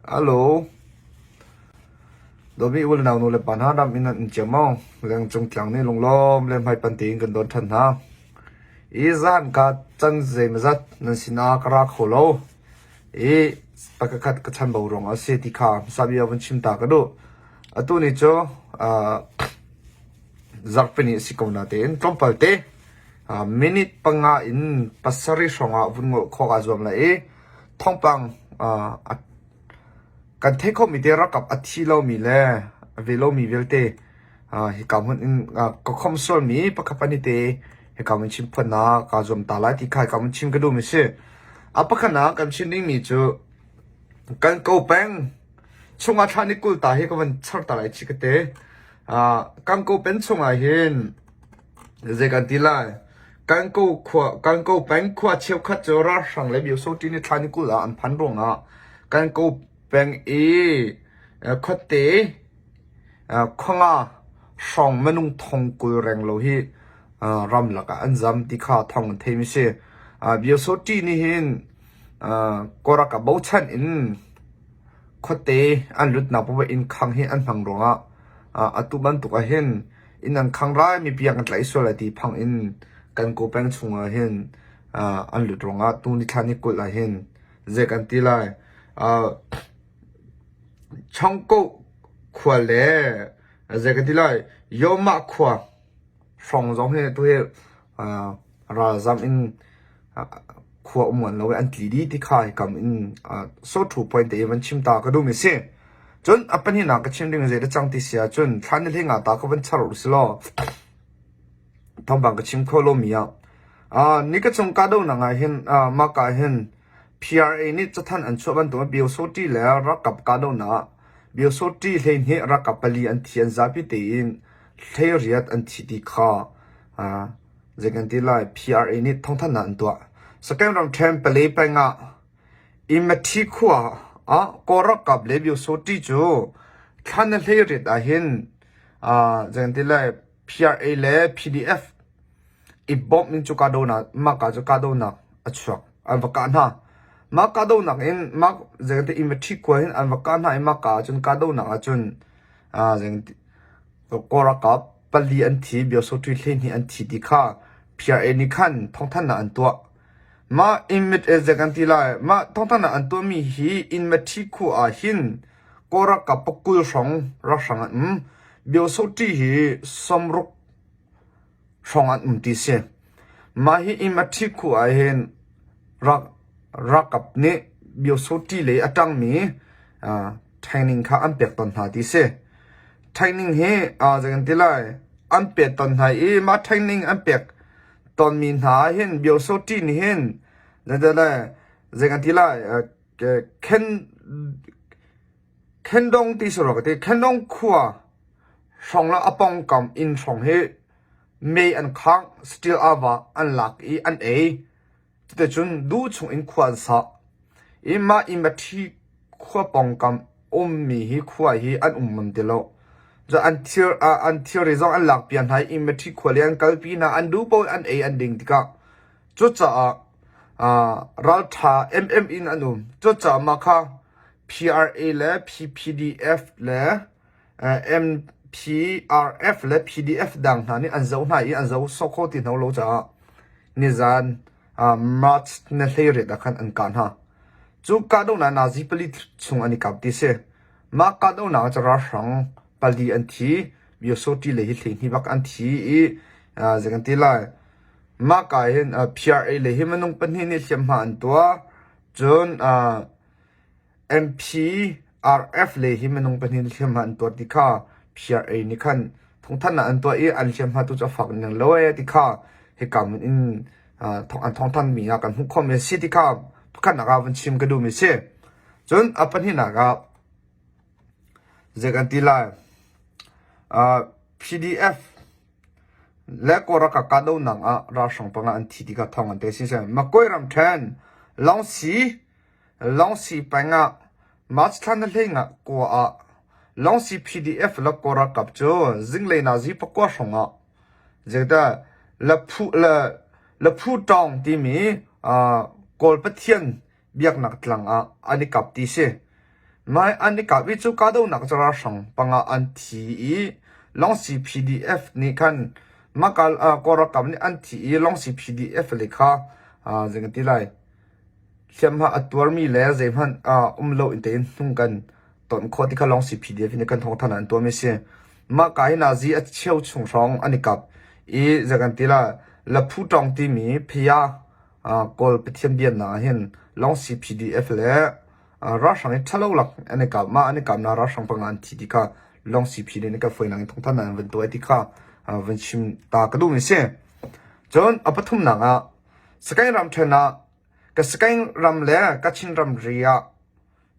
Alo. Dawmi u le nau nu le pa hna ram in an in cio maw? Lengcung tlang nih lunglawm le hmaipan tein kan don ṭhan hna. I zan ka can zeimazat nan sinah ka ra kho lo. I pakakhat ka chanbo ruang a si ti kha hmasa bia vun chim ta ka duh. Atu ni cu uh, zarhpini a si ko natein tlawmpal te minute panga in pasarih hrawng ah vun ngolh khawh kaa zuam lai i thawngpang kan theih khawhmi te ralkap a thi lomi le a ve lomi vialte hika hmun in ka khom sualmi pakhat pahnih te hika hmun chim phuannak kaa zuam ta lai ti kha hika hmun chim ka duhmi si. A pakhatnak kan chim dingmi cu kan ko peng chungah thla ni 20 ta hi ka van char ta lai chi ka te. Kan ko pen chungah hin zei kan ti lai Kanko khua Kanko peng khua cheukhat cu ralhrang le Myosoti nih thla ni 20 ah an phan ruangah Kanko peng i khuate khuanga hrawng minung thong 20 renglo hi ramlak ah an zam ti kha thawng an theimi si. Myosoti nih hin Kawlram ah bochan in khuate an lutnak paoh inn khang hi an hmang ruangah atu bantuk ah hin inn an khang rai mipi an kan tlaih sual lai ti phang in kan kaw peng chungah hin an lut ruangah tu ni thla ni 20 ah hin zei kan ti lai Chongkoh khua le zei kan ti lai Yomah khua hrawng zong hi tu hi ralzam in khua um ngan lo i an tli dih ti kha hikam in sawṭhu point te i van chim ta ka duhmi si. Cun a pahnihnak ka chim ding zei dah cang ti si ahcun thla ni hlei nga ta ka van char u si law thawngpang ka chim kho lomi ah ni ka chung kahdohnak ah hin mah ka hin PRA nih cathanh an chuah bantuk in Pyosawṭi le ralkap kahdohnak ah Pyosawṭi 12 ralkap pali an thi an zapi tein 18 an thi ti kha zei kan ti lai PRA nih thawngthanhnak an tuah. Sakaing ramṭhen Pale peng ah Imathi khua ah Kawl ralkap le Pyosawṭi cu thla na 18 ahhin zei kan ti lai PRA le PDF i bawmh in cu kahdohnak mah ka cu kahdohnak a chuak an va kah hna. Mah kahdohnak in mah zei kan ti Imathi khua hin an va kah hna i mah ka ahcun kahdohnak ahcun zei kan ti Kawl ralkap pali an thi, Byosotri 12 an thi ti kha PRA nih khan thawngthanhnak an tuah. Mah inmit zei kan ti lai, mah thawngthanhnak an tuahmi hi Inmathi khua ah hin Kawl ralkap pakul hrawng ralhrang an um. Byosotri hi 60 hrawng an um ti si. Mah hi Inmathi khua ah hin ralkap nih Byosotri lei a ṭangmi training kha an pek tawn hna ti si. Training hi zei kan ti lai an pek tawn hna i mah training an pek tawnmi hna ah hin Byosoti nih hin zei kan ti lai Khendong ti si rua ka ti. Khendong khua hrawng le a pawngkam inn hrawng hi mei an khangh, steel ava an lak i an ei. Cuticun duh chung in khua an sa. I mah i Mathi khua pawngkam ummi hi khua hi an um ngam ti lo. Cun an thir an thilri zong an lakpiak hna i Mathi khua le an kalpi hna an duh paoh an ei an ding tikah cucaah ralṭha emem in an um. Cucaah mah kha PRA le PPDF le MPRF le PDF dang hna nih an zoh hna i an zoh sawk kho ti hna lo caah nizan March ni 18 ah khan an kah hna. Cu kahdohnak nazi pali chung an i kap ti si. Mah kahdohnak cu ralhrang pali an thi, Myosoti le hi 12 bak an thi i zei kan ti lai. Mah ka hin PRA le hi minung pahnih nih hliamhma an tuah. Cun MPRF lei hi minung pahnih nih hliamhma an tuar ti kha PRA nih khan thawngthanhnak an tuah i an hliamhma tu cu a fak ning lo ee ti kha hika hmun in an thawngthanhmi ah kan hmuh khawhmi a si ti kha pakhatnak ah vun chim ka duhmi a si. Cun a pahnihnak ah zei kan ti lai PDF le Kawlralkap kahdohnak ah ralhrang panga an thi ti kha thawng an te si. Makoi ramṭhen Lawngsi Lawngsi peng ah March thla na hlei kua ah Lawngsi PDF le Kawl ralkap cu zinglei nazi pakua hrawng ah zeidah Laphu Taung timi Kawl pathian biaknak tlang ah an i kap ti si. Mah an i kap i cu kahdohnak cu ralhrang panga an thi i Lawngsi PDF nih khan mahka Kawl ralkap nih an thi i Lawngsi PDF lei kha zei kan ti lai hliamhma a tuarmi le zeihmanh um lo in tein hnung kan ton khawh ti kha Lawngsi PDF nih kan thawngthanh ah an tuahmi a si. Mah ka hi nazi a cheu chung hrawng an i kap i zei kan ti lai Laphu Tawng timi phaya Kawl Pathian biaknak ah hin Lawngsi PDF le ralhrang hi ṭhalo lak an i kap. Mah an i kapnak ralhrang panga an thi ti kha Lawngsi PDF nih kan fawinak in thawngthanh an van tuah ti kha van chim ta ka duhmi a si. Cun a pathumnak ah Sagaing ramṭhen ah ka Sagaing ram le Kachin ramri ah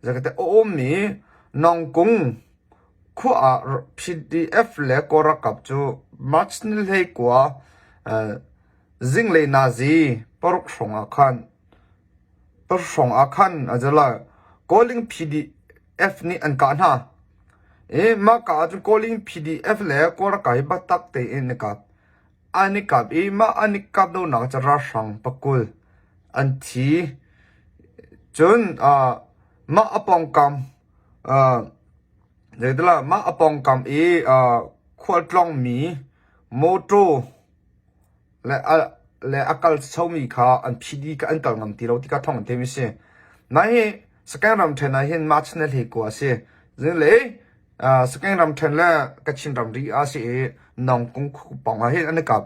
Zakate a ummi Nawngkung khua ah PDF le Kawl ralkap cu March ni 19 zinglei nazi paruk hrawng ah khan paruk hrawng ah khan Kawling PDF nih an kah hna. I mah ka ahcun Kawling PDF le Kawl ralkap hi biatak tein an i kap. An i kap i mah an i kap lonak cu ralhrang pakul an thi. Cun mah a pawngkam zeitilah mah a pawngkam i khualtlawngmi mawṭaw le a le a kal chomi kha an phit i an kal ngam ti lo ti kha thawng an theimi a si. Mah hi Sagaing ramṭhen ah hin March ni 21 a si. Zinglei Sagaing ramṭhen le Kachin ramri ah a si i Nawngkung pawng ah hin an i kap.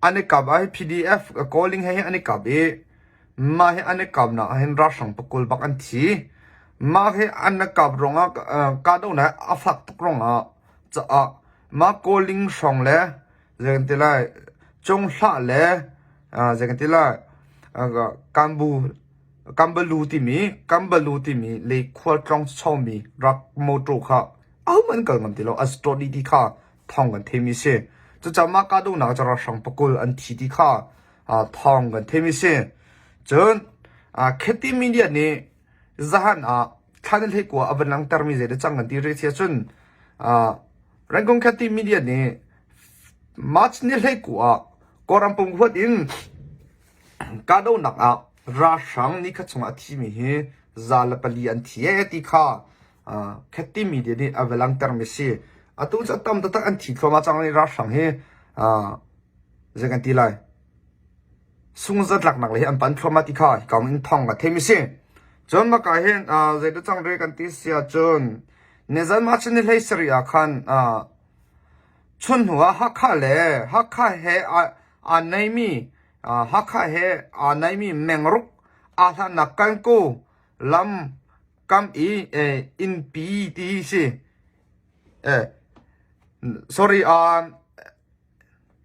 An i kap ah hi PDF calling he hin an i kap i mah hi an i kapnak ah hin ralhrang pakul bak an thi. Mah hi an i kap ruangah kahdohnak a fak tuk ruangah caah mah calling hrawng le zei kan ti lai Cunghlah le zei kan ti lai Kambu Kambalu timi Kambalu timi lei khualtlawng chomi rak motor kha ahohmanh an kal ngam ti lo an store dih ti kha thawng kan theimi si. Cucaah mah kahdohnak cu ralhrang pakul an thi ti kha thawng kan theimi si. Cun Kheti media nih zahan ah thla ni 19 a van langhtermi zei dah cang kan ti rih si ahcun Rangoon Kheti media nih March ni 19 ah Kawlram pumhuat in Kahdohnak ah ralhrang nikhat chungah a thimi hi 4% an thi ee ti kha Kheti media nih a va langhtermi si. Atu cu a tam taktak an thi thluahmah cang i ralhrang hi zei kan ti lai sungzatlaknak lei hi an pan thluahmah ti kha hika in thawng ka theimi si. Cun maka hin zeidah cang re kan ti si ahcun nizan March ni 17 ah khan chun hnu ah Hakha le Hakha he aa neimi Hakha he aa naihmi mengruk aa hlannak Kankaw lam kam i innpi ti si. Sorry,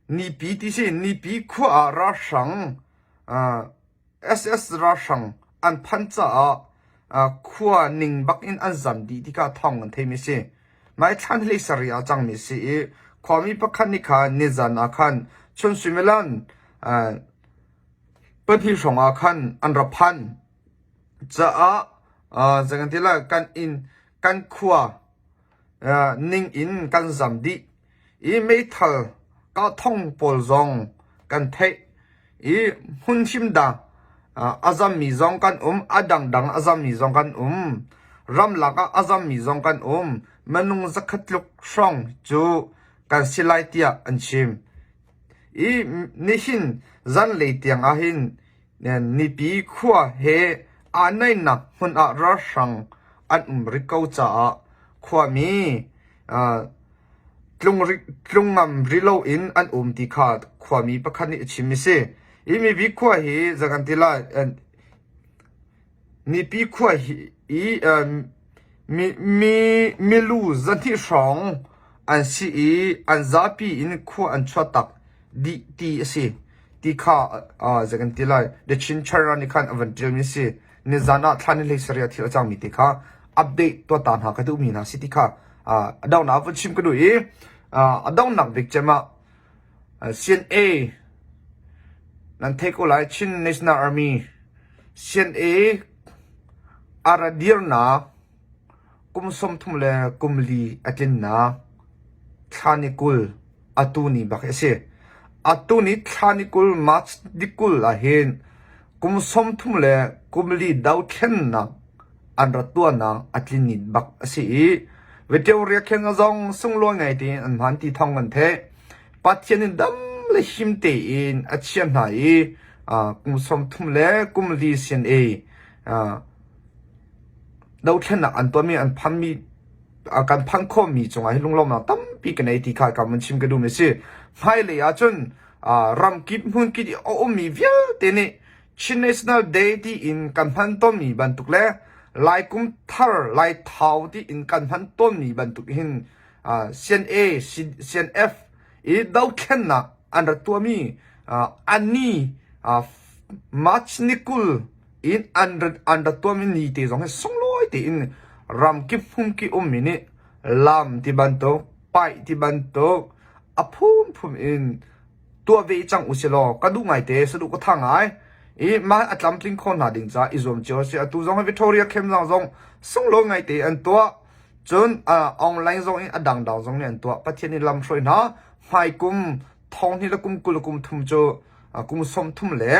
nipi ti si. Nipi khua ah ralhrang SS ralhrang an phanh caah khua ning bak in an zam dih tikah thawng an theimi a si. Mah thlan hlei sarih ah cangmi a si i khuami pakhat nih khan nizan ah khan chun suimilam pahnih hrawng ah khan an ra phan caah zei kan ti lai kan inn kan khua ning in kan zam dih i meithal kahthong pawl zong kan theih i hmunhim dang a zammi zong kan um a dangdang a zammi zong kan um ramlak ah a zammi zong kan um minung zakhat tluk hrawng cu kan si lai tiah an chim i nihin zanlei tiang ah hin Nipi khua he aa naihnak hmun ah ralhrang an um rih ko caah khuami tlung ngam rih loin an um ti kha khuami pakhat nih a chim a si. Hi mipi khua hi zei kan ti lai mipi khua hi milu 200 hrawng an si i an zapi in khua an chuahtak dih ti a si ti kha zei kan ti lai The Chin Chara nih khan a van ṭialmi a si. Nizan ah thla ni 17 ah thil a cangmi te kha update tuah ta hna ka duhmi hna si ti kha a donghnak vun chim ka duh i a donghnak bik cem ah CNA nan theih ko lai Chin National Army CNA a ra dirnak kum 34 le kum li a tlinnak thla ni 20 atu ni bak hi a si. Atu ni thla ni 20 March ni 20 ah hin kum 34 le kum li dothlennak a. an rat tuahnak a tlin ni bak a si i Victoria Khen zong sunglawi ngai tein an hman ti thawng kan theih. Pathian in dam le him tein a chiah hna i kum 34 CNA dothlennak an tuahmi an phanmi kan phanh khawhmi cungah hi lunglawmhnak tampi ka nei ti kha ka mun chim ka duhmi a si. Hmailei ahcun ramkip hmunkip i a ummi vialte nih Chin National Day tiin kan hman tawnmi bantuk le Lai kum thar Lai Thau tiin kan hman tawnmi bantuk hin CNA, CNF i dothlennak an rat tuahmi anni March ni 20 in an rat tuahmi ni te zong hi sunglawi tein ramkip hmunkip ummi nih lam ti bantuk, paih ti bantuk a phunphun in tuah ve cang u si law ka duh ngaite saduh ka tha ngai i mah a tlamtling kho hna ding ca i zuam cio si atu zong hi Victoria Camp zong zong sunglawi ngaite an tuah cun online zong in a dangdang zong nih an tuah. Pathian nih lam hruai hna hmai kum thong hnih le kum 20 kum thum cu kum 30 le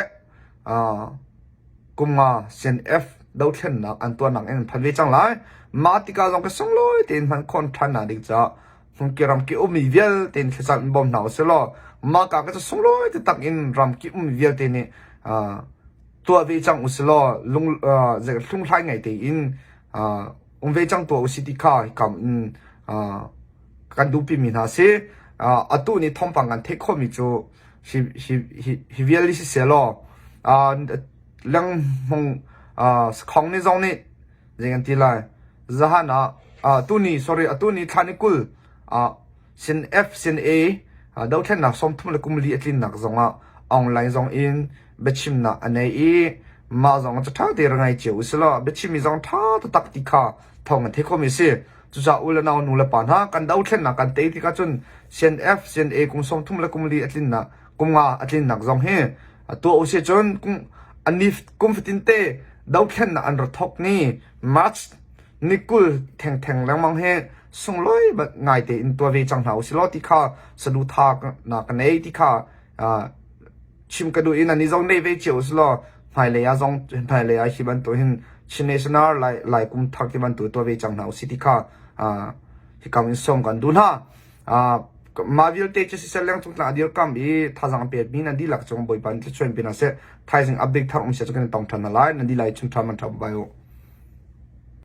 kum nga CNF dothlennak an tuahnak in phan ve cang lai. Mah tikah zong ka sunglawi tein hman khon ṭhan hna ding caah hmunki ramki ummi vialte in thlacam in bawm hna usih law mah ka ka cu sunglawi taktak in ramki ummi vialte nih tuah ve cang usih law lung hlunghlai ngai tein um ve cang tuah usih ti kha hikam in kan duhpimi hna si. Atu ni thawngpang kan theih khawhmi cu hi hi hi hi vial hi siseh law lengmung sakhong ni zong nih zei kan ti lai zahan ah tuni sorry atu ni thla ni 20 sin F sin A dothlennak 34 le kum li a tlinnak zong ah online zong in biachimnak a nei i mah zong cu ṭha te ra ngai cio u sih law biachimmi zong ṭha taktak ti kha thawng an theih khomi a si. Cucaah u le nau nu le pa hna kan dothlennak kan tei tikah cun CNF CNA kum 30 le kum li a tlinnak kum nga a tlinnak zong hi tuah u sih cun kum ani kum fatin te dothlennak an ra thok ni March ni 20 thengtheng lengmang hi sunglawi ngai tein tuah ve cang hna u sih law ti kha saduhthah na ka nei ti kha chim ka duh i nan i zong nei ve cio u sih law hmailei ah zong hmailei ah hi bantuk hin Chin National Lai Lai kum thar ti bantuk tuah ve cang hna u sih ti kha hikam in sawm kan duh hna. Mah vialte cu siseh lengcung tlang a dirkam i thazaang pek mi nan dihlak cung Bawipa nih thluachuah in pe hna seh. Thaizing update thar um sia cu kan i tong ṭhan hna lai. Nan dihlak i chun ṭha man ṭha bye u.